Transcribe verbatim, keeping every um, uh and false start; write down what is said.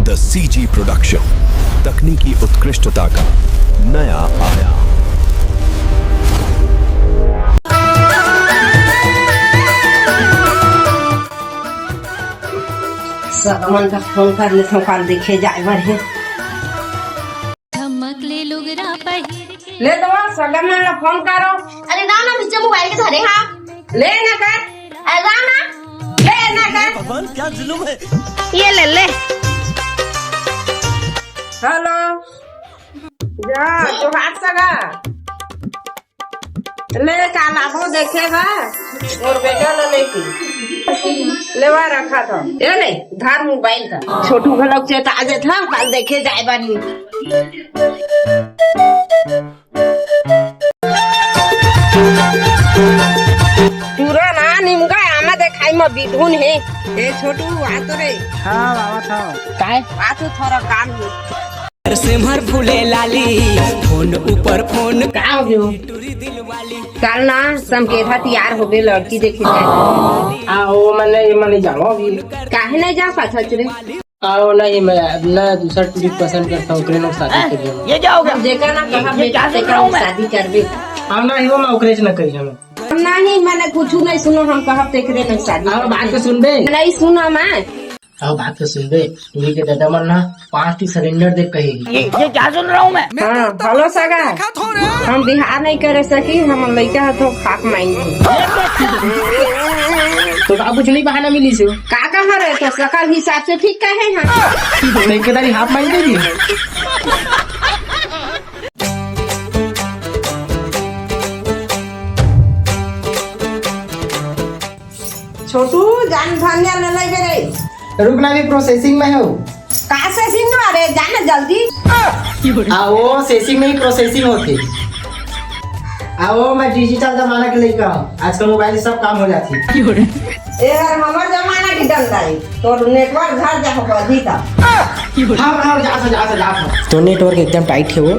The C G Production, तकनीकी उत्कृष्टता का नया आयाम। सब मन का फोन कर लेथव, काल देखे जाए बर हे। धमक ले लुगरा पहिर के। ले दवा, सगा मन ला फोन करो। अरे ना ना, भीचे मोबाइल के धरे हा। ले ना कर। अरे ना ना। ले ना कर। भगवान, क्या जुलुम है। ये ले ले। हेलो। जा, जोहार सगा। ले, काल आबो देखे बा। मोर बेटा ला लेके। लेवा रखा था। ए ले, धार मोबाइल का। छोटू घलक चेता आ जात हा, काल देखे जाए बानी। पूरा ना निमगा आमा देखाई म बिधुन हे। ए छोटू, आ तो रे। हाँ, बाबा था। काय? आ तो थोड़ा काम हे। सिमर फूले लाली, फोन ऊपर फोन। का हो गयो? टूरी दिल वाली। काल ना संकेत हा तियार होबे, लड़की देखे जाए। आ, ओ, मैं नहीं, मैं नहीं जाऊँ अभी। काहे नहीं जा पाथच रे? आ, ओ, नहीं, मैं अब ना दूसरा टूरी पसंद करता हूँ, ओकरे नोक शादी कर लेंगे। ये क्या हो गया? हम जेकर ना कहा ये क्या सुन रहा हूँ मैं? शादी करबे। हम नहीं, वो मैं ओकरे से ना करी हम। हम नहीं, मैंने कुछ नहीं सुनो, हम कहब तेकरे नोक शादी। अब बात तो सुनबे। नहीं सुना मैं। अब बात तो सुनबे, टूरी के दादा मन ना पांच ठी सिलेंडर दे कहे। ये, ये क्या सुन रहा हूँ मैं? हाँ, हेलो सगा। हम बिहार नहीं करे सकी, हम लइका ह तो खाक माइन। तो का कुछ नहीं बहाना मिली से? का कहा रे, तो सकल हिसाब से ठीक कहे हैं। तो एक दारी हाफ माइन दे दी। छोटू, जान धनिया ले लेबे रे। रुक ना, अभी प्रोसेसिंग में हो। का सेसिंग में? अरे, जान ना जल्दी। आ, वो सेसिंग नहीं, प्रोसेसिंग होती। आ, वो मैं डिजिटल जमाना के लइका हूँ, आजकल मोबाइल से सब काम हो जाती। ए यार, हमर जमाना की डंडा है, तोर नेटवर्क घर जा हो अभी तक। हाँ, हाँ, जा, जा, जा, जा। तो नेटवर्क एकदम टाइट है वो।